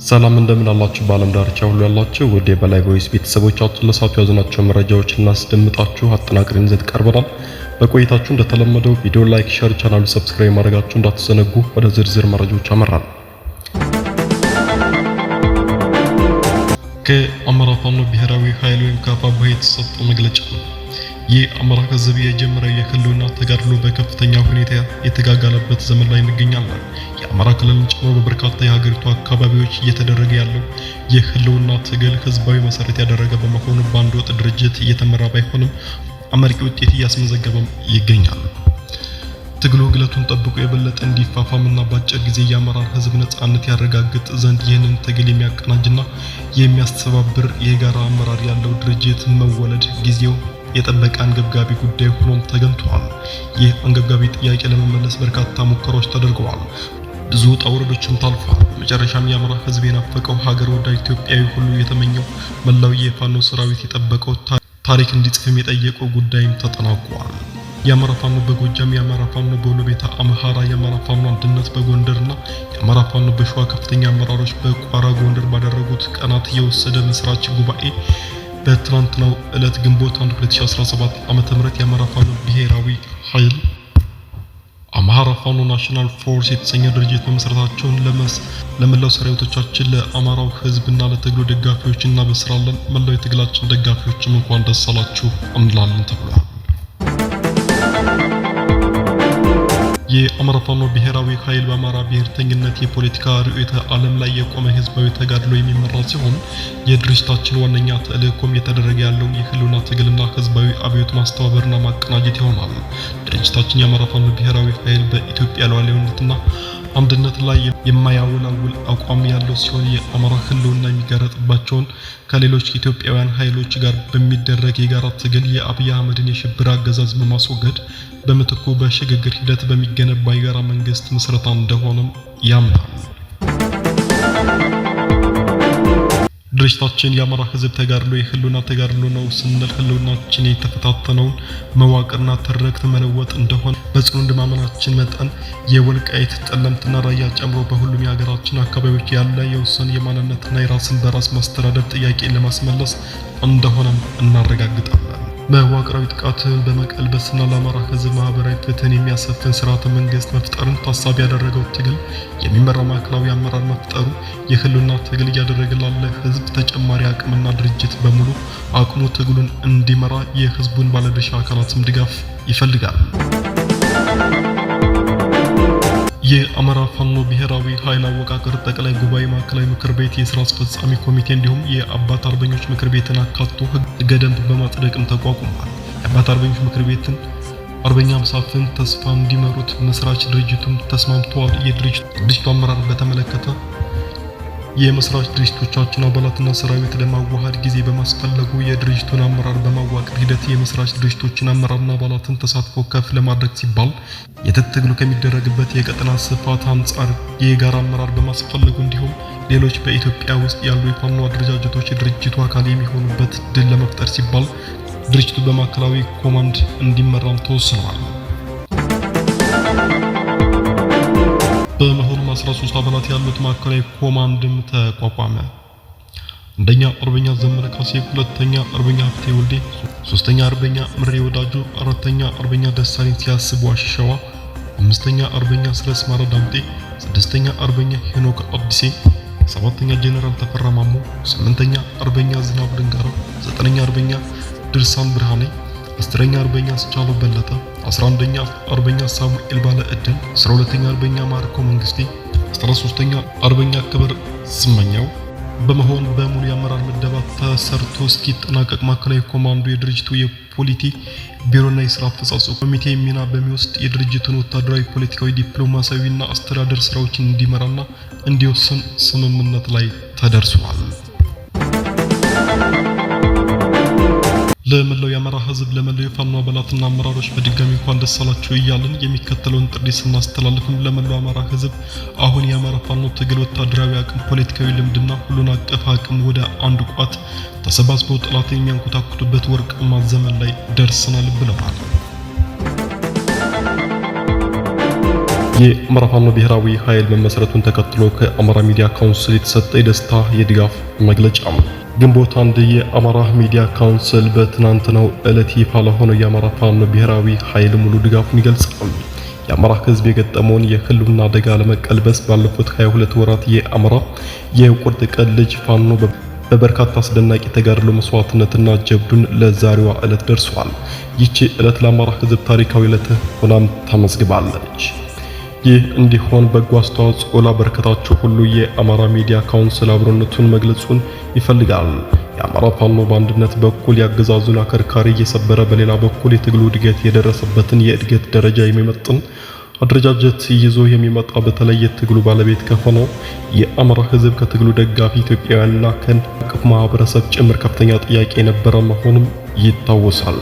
ሰላም እንደምን አላችሁ? በዓለም ዳርቻ ሁሉ ያላችሁ ውድ የበላይ ቮይስ ቤተሰቦቻችን ለሰዓቱ ያዝናቸው መረጃዎች እናስደምጣችሁ አጠናቅረን ይዘን ቀርበናል። በቆይታችሁ እንደተለመደው ቪዲዮ like፣ share፣ ቻናሉ subscribe ማድረጋችሁ እንዳትዘነጉ። ወደ ዝርዝር መረጃዎች አመራን። ከአማራ ፋኖ ብሔራዊ ኃይል ወይም ከአፋብኃ የተሰጠው መግለጫ ነው። የአማራ ሕዝብ የጀመረው የህልውና ተጋድሎ በከፍተኛ ሁኔታ የተጋጋለበት ዘመን ላይ እንገኛለን። የአማራ ክልልን ጨምሮ በበርካታ የሀገሪቱ አካባቢዎች እየተደረገ ያለው የህልውና ትግል ህዝባዊ መሰረት ያደረገ በመሆኑ በአንድ ወጥ ድርጅት እየተመራ ባይሆንም አመርቂ ውጤት እያስመዘገበም ይገኛል። ትግሉ ግለቱን ጠብቆ የበለጠ እንዲፋፋምና በአጭር ጊዜ የአማራን ህዝብ ነጻነት ያረጋግጥ ዘንድ ይህንን ትግል የሚያቀናጅና የሚያስተባብር የጋራ አመራር ያለው ድርጅት መወለድ ጊዜው የጠበቀ አንገብጋቢ ጉዳይ ሆኖም ተገኝቷል። ይህ አንገብጋቢ ጥያቄ ለመመለስ በርካታ ሙከራዎች ተደርገዋል። ብዙ ውጣ ውረዶችም ታልፏል። በመጨረሻም የአማራ ህዝብ የናፈቀው፣ ሀገር ወዳድ ኢትዮጵያዊ ሁሉ የተመኘው፣ መላው የፋኖ ሰራዊት የጠበቀው፣ ታሪክ እንዲጽፍም የጠየቀው ጉዳይም ተጠናቋል። የአማራ ፋኖ በጎጃም፣ የአማራ ፋኖ በወሎ ቤተ አምሃራ፣ የአማራ ፋኖ አንድነት በጎንደርና የአማራ ፋኖ በሸዋ ከፍተኛ አመራሮች በቋራ ጎንደር ባደረጉት ቀናት የወሰደ መስራች ጉባኤ በትናንትናው ዕለት ግንቦት 1 2017 ዓ.ም የአማራ ፋኖ ብሔራዊ ኃይል አማራ ፋኖ National Force የተሰኘ ድርጅት መመስረታቸውን ለመላው ሰራዊቶቻችን፣ ለአማራው ህዝብና ለትግሉ ደጋፊዎች እናበስራለን። መላው የትግላችን ደጋፊዎችም እንኳን ደስ አላችሁ እንላለን ተብሏል። የአማራ ፋኖ ብሔራዊ ኃይል በአማራ ብሔርተኝነት የፖለቲካ ርዕዮተ ዓለም ላይ የቆመ ህዝባዊ ተጋድሎ የሚመራ ሲሆን የድርጅታችን ዋነኛ ተልዕኮም እየተደረገ ያለውን የህልውና ትግልና ህዝባዊ አብዮት ማስተባበርና ማቀናጀት ይሆናል። ድርጅታችን የአማራ ፋኖ ብሔራዊ ኃይል በኢትዮጵያ ሉዓላዊነትና አንድነት ላይ የማያወላውል አቋም ያለው ሲሆን የአማራ ህልውና የሚጋረጥባቸውን ከሌሎች ኢትዮጵያውያን ኃይሎች ጋር በሚደረግ የጋራ ትግል የአብይ አህመድን የሽብር አገዛዝ በማስወገድ በምትኩ በሽግግር ሂደት በሚገነባ የጋራ መንግስት ምስረታ እንደሆነም ያምናል። ድርጅታችን የአማራ ህዝብ ተጋድሎ የህልውና ተጋድሎ ነው ስንል ህልውናችን የተፈታተነውን መዋቅርና ትርክት መለወጥ እንደሆነ በጽኑ እንደማመናችን መጠን የወልቃይት፣ ጠለምትና ራያ ጨምሮ በሁሉም የሀገራችን አካባቢዎች ያለ የወሰን የማንነትና የራስን በራስ ማስተዳደር ጥያቄን ለማስመለስ እንደሆነም እናረጋግጣለን። መዋቅራዊ ጥቃትን በመቀልበስና ለአማራ ህዝብ ማህበራዊ ፍትህን የሚያሰፍን ስርዓተ መንግስት መፍጠርን ታሳቢ ያደረገው ትግል የሚመራ ማዕከላዊ አመራር መፍጠሩ የህልውና ትግል እያደረገ ላለ ህዝብ ተጨማሪ አቅምና ድርጅት በሙሉ አቅሙ ትግሉን እንዲመራ የህዝቡን ባለድርሻ አካላትም ድጋፍ ይፈልጋል። የአማራ ፋኖ ብሔራዊ ኃይል አወቃቀር ጠቅላይ ጉባኤ፣ ማዕከላዊ ምክር ቤት፣ የስራ አስፈጻሚ ኮሚቴ እንዲሁም የአባት አርበኞች ምክር ቤትን አካቶ ህገ ደንብ በማጽደቅም ተቋቁሟል። የአባት አርበኞች ምክር ቤትን አርበኛ መሳፍንት ተስፋ እንዲመሩት መስራች ድርጅቱም ተስማምተዋል። የድርጅቱ አመራር በተመለከተ የመስራች ድርጅቶቻችን አባላትና ሰራዊት ለማዋሃድ ጊዜ በማስፈለጉ የድርጅቱን አመራር በማዋቀር ሂደት የመስራች ድርጅቶችን አመራርና አባላትን ተሳትፎ ከፍ ለማድረግ ሲባል የትጥቅ ትግሉ ከሚደረግበት የቀጠና ስፋት አንጻር የጋራ አመራር በማስፈለጉ እንዲሁም ሌሎች በኢትዮጵያ ውስጥ ያሉ የፋኖ አደረጃጀቶች የድርጅቱ አካል የሚሆኑበት ድል ለመፍጠር ሲባል ድርጅቱ በማዕከላዊ ኮማንድ እንዲመራም ተወስኗል። በመሆኑም 13 አባላት ያሉት ማዕከላዊ ኮማንድም ተቋቋመ። አንደኛ አርበኛ ዘመነ ካሴ፣ ሁለተኛ አርበኛ ሀብቴ ወልዴ፣ ሶስተኛ አርበኛ ምሬ ወዳጆ፣ አራተኛ አርበኛ ደሳለኝ ሲያስቡ አሸዋ፣ አምስተኛ አርበኛ ስረስ ማረ ዳምጤ፣ ስድስተኛ አርበኛ ሄኖክ አዲሴ፣ ሰባተኛ ጄኔራል ተፈራ ማሞ፣ ስምንተኛ አርበኛ ዝናቡ ልንገረው፣ ዘጠነኛ አርበኛ ድርሳን ብርሃኔ፣ 10ኛ አርበኛ አስቻለው በለጠ፣ 11ኛ አርበኛ ሳሙኤል ባለ እድል፣ 12ኛ አርበኛ ማርኮ መንግስቴ፣ 13ኛ አርበኛ ክብር ስመኛው በመሆን በሙሉ የአመራር ምደባ ተሰርቶ እስኪጠናቀቅ ማዕከላዊ ኮማንዶ የድርጅቱ የፖሊቲ ቢሮና የስራ አፈጻጸም ኮሚቴ ሚና በሚወስድ የድርጅቱን ወታደራዊ፣ ፖለቲካዊ፣ ዲፕሎማሲያዊና አስተዳደር ስራዎችን እንዲመራና እንዲወስን ስምምነት ላይ ተደርሷል። ለመላው የአማራ ህዝብ፣ ለመላው የፋኖ አባላትና አመራሮች በድጋሚ እንኳን ደስ አላችሁ እያልን የሚከተለውን ጥሪ ስናስተላልፍም ለመላው አማራ ህዝብ አሁን የአማራ ፋኖ ትግል ወታደራዊ አቅም፣ ፖለቲካዊ ልምድና ሁሉን አቀፍ አቅም ወደ አንድ ቋት ተሰባስበው ጠላትን የሚያንኮታኩቱበት ወርቃማ ዘመን ላይ ደርሰናል ብለዋል። የአማራ ፋኖ ብሔራዊ ኃይል መመስረቱን ተከትሎ ከአማራ ሚዲያ ካውንስል የተሰጠ የደስታ የድጋፍ መግለጫ። ግንቦት 1 የአማራ ሚዲያ ካውንስል በትናንትናው ዕለት ይፋ ለሆነው የአማራ ፋኖ ብሔራዊ ኃይል ሙሉ ድጋፉን ይገልጻል። የአማራ ሕዝብ የገጠመውን የህልውና አደጋ ለመቀልበስ ባለፉት 22 ወራት የአማራ የቁርጥ ቀን ልጅ ፋኖ በበርካታ አስደናቂ ተጋድሎ መስዋዕትነትና ጀብዱን ለዛሬዋ ዕለት ደርሷል። ይቺ ዕለት ለአማራ ሕዝብ ታሪካዊ ዕለት ሆናም ተመዝግባለች። ይህ እንዲሆን በጎ አስተዋጽኦ ላበረከታችሁ ሁሉ የአማራ ሚዲያ ካውንስል አብሮነቱን መግለጹን ይፈልጋል። የአማራ ፋኖ በአንድነት በኩል ያገዛዙን አከርካሪ እየሰበረ፣ በሌላ በኩል የትግሉ እድገት የደረሰበትን የእድገት ደረጃ የሚመጥን አደረጃጀት ይዞ የሚመጣ፣ በተለይ የትግሉ ባለቤት ከሆነው የአማራ ሕዝብ፣ ከትግሉ ደጋፊ ኢትዮጵያውያንና ከአቀፍ ማህበረሰብ ጭምር ከፍተኛ ጥያቄ የነበረ መሆኑም ይታወሳል።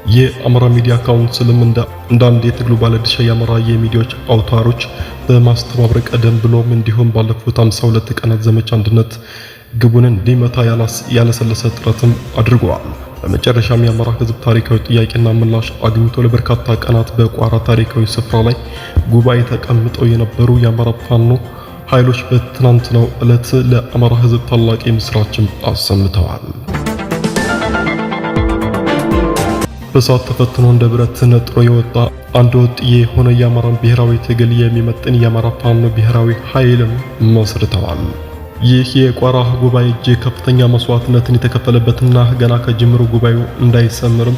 የአማራ ሚዲያ ካውንስልም እንደ አንድ የትግሉ ባለድርሻ የአማራ የሚዲያዎች አውታሮች በማስተባበር ቀደም ብሎም እንዲሁም ባለፉት 52 ቀናት ዘመቻ አንድነት ግቡን እንዲመታ ያለሰለሰ ጥረትም አድርገዋል። በመጨረሻም የአማራ ሕዝብ ታሪካዊ ጥያቄና ምላሽ አግኝቶ ለበርካታ ቀናት በቋራ ታሪካዊ ስፍራ ላይ ጉባኤ ተቀምጠው የነበሩ የአማራ ፋኖ ኃይሎች በትናንትናው ዕለት ለአማራ ሕዝብ ታላቅ የምስራችን አሰምተዋል። በእሳት ተፈትኖ እንደ ብረት ነጥሮ የወጣ አንድ ወጥ የሆነ የአማራን ብሔራዊ ትግል የሚመጥን የአማራ ፋኖ ብሔራዊ ኃይልም መስርተዋል። ይህ የቋራ ጉባኤ እጅግ ከፍተኛ መስዋዕትነትን የተከፈለበትና ገና ከጅምሩ ጉባኤው እንዳይሰምርም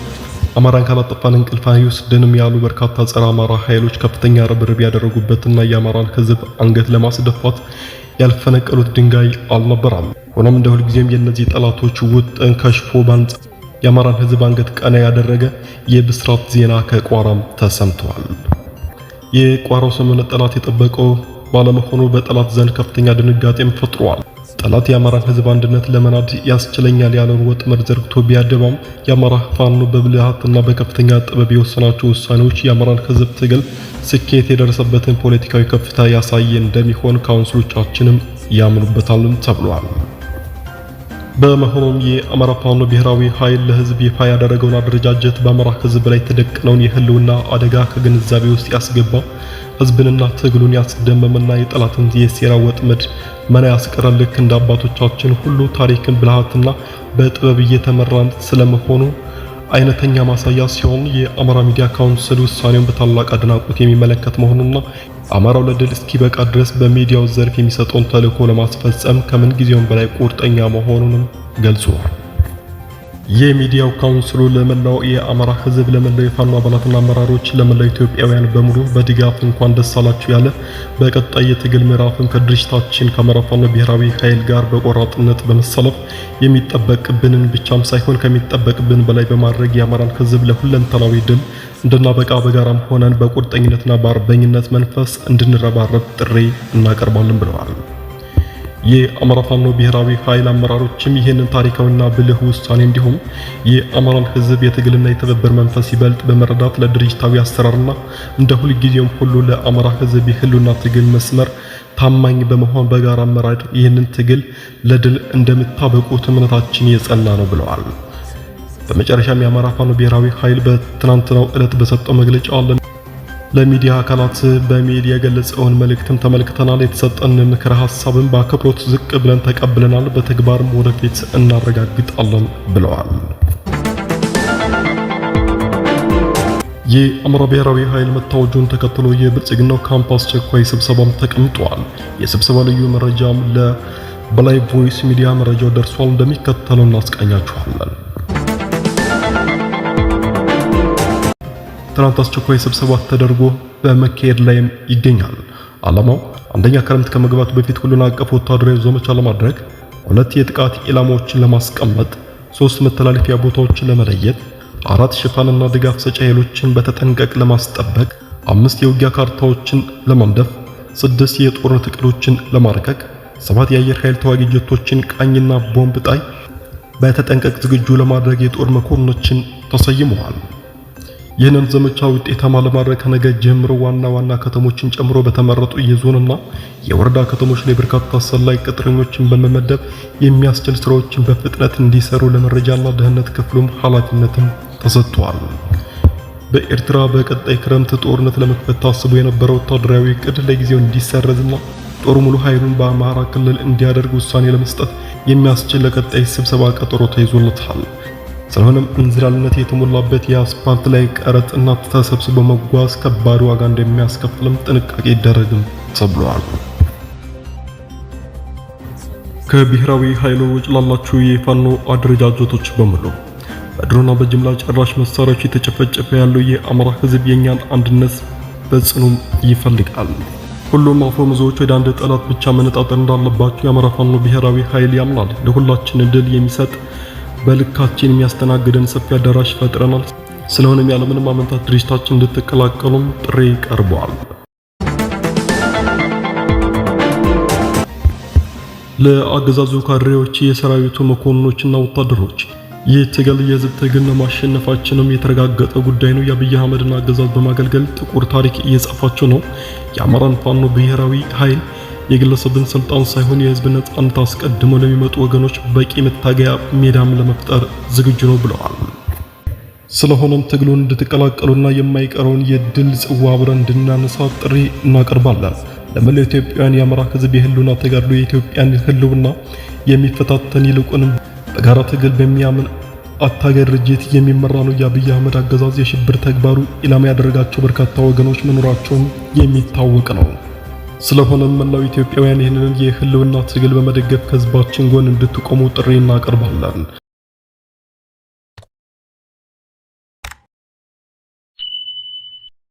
አማራን ካላጠፋን እንቅልፍ አይወስድንም ያሉ በርካታ ጸረ አማራ ኃይሎች ከፍተኛ ርብርብ ያደረጉበትና የአማራን ሕዝብ አንገት ለማስደፋት ያልፈነቀሉት ድንጋይ አልነበረም። ሆኖም እንደ ሁልጊዜም የእነዚህ ጠላቶች ውጥን ከሽፎ የአማራን ሕዝብ አንገት ቀና ያደረገ የብስራት ዜና ከቋራም ተሰምቷል። የቋራው ስምምነት ጠላት የጠበቀው ባለመሆኑ በጠላት ዘንድ ከፍተኛ ድንጋጤም ፈጥሯል። ጠላት የአማራን ሕዝብ አንድነት ለመናድ ያስችለኛል ያለውን ወጥመድ ዘርግቶ ቢያደባም የአማራ ፋኖ በብልሃትና በከፍተኛ ጥበብ የወሰናቸው ውሳኔዎች የአማራን ሕዝብ ትግል ስኬት የደረሰበትን ፖለቲካዊ ከፍታ ያሳየ እንደሚሆን ካውንስሎቻችንም ያምኑበታልም ተብሏል። በመሆኑም የአማራ ፋኖ ብሔራዊ ኃይል ለሕዝብ ይፋ ያደረገውን አደረጃጀት በአማራ ሕዝብ ላይ የተደቀነውን የህልውና አደጋ ከግንዛቤ ውስጥ ያስገባ፣ ሕዝብንና ትግሉን ያስደመመና የጠላትን የሴራ ወጥመድ መና ያስቀረ፣ ልክ እንደ አባቶቻችን ሁሉ ታሪክን ብልሃትና በጥበብ እየተመራን ስለመሆኑ አይነተኛ ማሳያ ሲሆን፣ የአማራ ሚዲያ ካውንስል ውሳኔውን በታላቅ አድናቆት የሚመለከት መሆኑና አማራው ለድል እስኪበቃ ድረስ በሚዲያው ዘርፍ የሚሰጠውን ተልዕኮ ለማስፈጸም ከምን ጊዜውም በላይ ቁርጠኛ መሆኑንም ገልጿል። የሚዲያው ካውንስሉ ለመላው የአማራ ሕዝብ፣ ለመላው የፋኖ አባላትና አመራሮች፣ ለመላው ኢትዮጵያውያን በሙሉ በድጋፍ እንኳን ደስ አላችሁ ያለ፣ በቀጣይ የትግል ምዕራፍን ከድርጅታችን ከአማራ ፋኖ ብሔራዊ ኃይል ጋር በቆራጥነት በመሰለፍ የሚጠበቅብንን ብቻም ሳይሆን ከሚጠበቅብን በላይ በማድረግ የአማራን ሕዝብ ለሁለንተናዊ ድል እንድናበቃ በጋራም ሆነን በቁርጠኝነትና በአርበኝነት መንፈስ እንድንረባረብ ጥሪ እናቀርባለን ብለዋል። የአማራ ፋኖ ብሔራዊ ኃይል አመራሮችም ይህንን ታሪካዊና ብልህ ውሳኔ እንዲሁም የአማራን ሕዝብ የትግልና የትብብር መንፈስ ይበልጥ በመረዳት ለድርጅታዊ አሰራርና እንደ ሁልጊዜውም ሁሉ ለአማራ ሕዝብ የህልውና ትግል መስመር ታማኝ በመሆን በጋራ አመራር ይህንን ትግል ለድል እንደምታበቁት እምነታችን የጸና ነው ብለዋል። በመጨረሻም የአማራ ፋኖ ብሔራዊ ኃይል በትናንትናው ዕለት በሰጠው መግለጫ ለሚዲያ አካላት በሜል የገለጸውን መልእክትም ተመልክተናል። የተሰጠን ምክረ ሀሳብን በአክብሮት ዝቅ ብለን ተቀብለናል፣ በተግባርም ወደፊት እናረጋግጣለን ብለዋል። የአማራ ብሔራዊ ኃይል መታወጁን ተከትሎ የብልጽግናው ካምፕ አስቸኳይ ስብሰባም ተቀምጧል። የስብሰባ ልዩ መረጃም ለበላይ ቮይስ ሚዲያ መረጃው ደርሷል፣ እንደሚከተለው እናስቃኛችኋለን። ትናንት አስቸኳይ ስብሰባ ተደርጎ በመካሄድ ላይም ይገኛል። ዓላማው አንደኛ ክረምት ከመግባቱ በፊት ሁሉን አቀፍ ወታደራዊ ዘመቻ ለማድረግ፣ ሁለት የጥቃት ኢላማዎችን ለማስቀመጥ፣ ሶስት መተላለፊያ ቦታዎችን ለመለየት፣ አራት ሽፋንና ድጋፍ ሰጪ ኃይሎችን በተጠንቀቅ ለማስጠበቅ፣ አምስት የውጊያ ካርታዎችን ለመንደፍ፣ ስድስት የጦርነት እቅዶችን ለማርቀቅ፣ ሰባት የአየር ኃይል ተዋጊ ጀቶችን ቃኝና ቦምብ ጣይ በተጠንቀቅ ዝግጁ ለማድረግ የጦር መኮንኖችን ተሰይመዋል። ይህንን ዘመቻ ውጤታማ ለማድረግ ከነገ ጀምሮ ዋና ዋና ከተሞችን ጨምሮ በተመረጡ የዞንና የወረዳ ከተሞች ላይ በርካታ ሰላይ ቅጥረኞችን በመመደብ የሚያስችል ስራዎችን በፍጥነት እንዲሰሩ ለመረጃና ደህንነት ክፍሉም ኃላፊነትም ተሰጥቷል። በኤርትራ በቀጣይ ክረምት ጦርነት ለመክፈት ታስቦ የነበረው ወታደራዊ እቅድ ለጊዜው እንዲሰረዝና ጦሩ ሙሉ ኃይሉን በአማራ ክልል እንዲያደርግ ውሳኔ ለመስጠት የሚያስችል ለቀጣይ ስብሰባ ቀጠሮ ተይዞለታል። ስለሆነም እንዝላልነት የተሞላበት የአስፓልት ላይ ቀረጥና ተሰብስቦ መጓዝ ከባድ ዋጋ እንደሚያስከፍልም ጥንቃቄ ይደረግም ተብሏል። ከብሔራዊ ኃይሉ ውጭ ላላችሁ የፋኖ አደረጃጀቶች በሙሉ በድሮና በጅምላ ጨራሽ መሳሪያዎች የተጨፈጨፈ ያለው የአማራ ሕዝብ የኛን አንድነት በጽኑ ይፈልጋል። ሁሉም አፈሙዞች ወደ አንድ ጠላት ብቻ መነጣጠር እንዳለባቸው የአማራ ፋኖ ብሔራዊ ኃይል ያምናል። ለሁላችን ድል የሚሰጥ በልካችን የሚያስተናግደን ሰፊ አዳራሽ ፈጥረናል። ስለሆነም ያለምንም አመንታት ድርጅታችን እንድትቀላቀሉም ጥሪ ቀርቧል። ለአገዛዙ ካድሬዎች፣ የሰራዊቱ መኮንኖችና ወታደሮች ይህ ትግል የህዝብ ትግል ነው፣ ማሸነፋችንም የተረጋገጠ ጉዳይ ነው። የአብይ አህመድን አገዛዝ በማገልገል ጥቁር ታሪክ እየጻፋቸው ነው። የአማራን ፋኖ ብሔራዊ ኃይል የግለሰብን ስልጣን ሳይሆን የህዝብ ነጻነት አስቀድሞ ለሚመጡ ወገኖች በቂ መታገያ ሜዳም ለመፍጠር ዝግጁ ነው ብለዋል። ስለሆነም ትግሉን እንድትቀላቀሉና የማይቀረውን የድል ጽዋ አብረን እንድናነሳ ጥሪ እናቀርባለን። ለመላው ኢትዮጵያውያን የአማራ ህዝብ የህልውና ተጋድሎ የኢትዮጵያን ህልውና የሚፈታተን ይልቁንም በጋራ ትግል በሚያምን አታጋይ ድርጅት የሚመራ ነው። የአብይ አህመድ አገዛዝ የሽብር ተግባሩ ኢላማ ያደረጋቸው በርካታ ወገኖች መኖራቸውም የሚታወቅ ነው። ስለሆነም መላው ኢትዮጵያውያን ይህንን የህልውና ትግል በመደገፍ ከህዝባችን ጎን እንድትቆሙ ጥሪ እናቀርባለን።